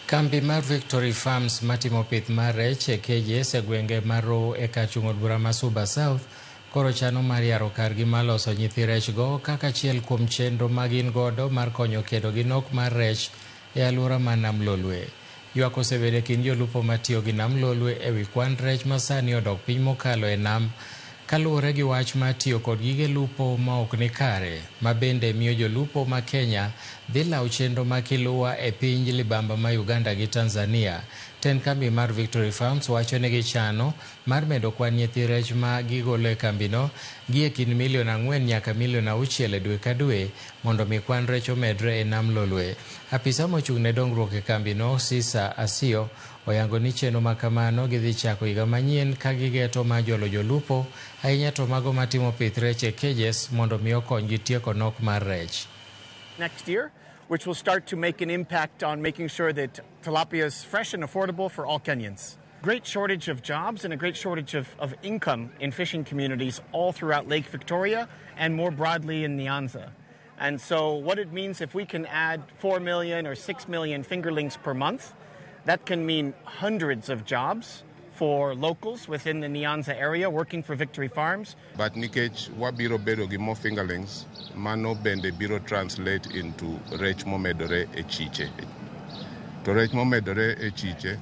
Kambi mar Victory Farms matimo pith mar rech e KJS e gwenge mar Rowo e kar chung' od bura ma Suba South koro chano mar yaro kargi mar loso nyithi rech go kaka achiel kuom chenro ma gin godo mar konyo kedo gi nok mar rech e alwora mar Nam Lolwe. Ywak osebedo e kind jolupo matiyo gi Nam Lolwe e wi kwan rech ma sani odok piny mokalo e nam kaluwore gi wach mar tiyo kod gige lupo ma ok ni kare ma bende miyo jolupo ma Kenya dhi lawo chenro ma kiluwa e piny libamba ma Uganda gi Tanzania. Tend kambi mar Victory Farms wacho ni gichano mar medo kwan nyithi rech ma gigolo e kambino gi e kind milion 4 nyaka milion 6 e dwe ka dwe mondo mi kwan rech omedre e Nam Lolwe. Apisa mochung' ne dongruok e kambino, Sisa Asio, oyango ni chenro ma kamano gidhi chako higa manyien ka gigeto mar jolo jolupo, ahinya to mago matimo pith rech e cages mondo mi okonygi tieko nok mar rech. Next year, which will start to make an impact on making sure that tilapia is fresh and affordable for all Kenyans. Great shortage of jobs and a great shortage of income in fishing communities all throughout Lake Victoria and more broadly in Nyanza. And so what it means, if we can add 4 million or 6 million fingerlings per month, that can mean hundreds of jobs for locals within the Nyanza area working for Victory Farms. But nikech wabiro bedo gi more fingerlings, mano bende biro translate into rech momedore e chiche. To rech momedore e chiche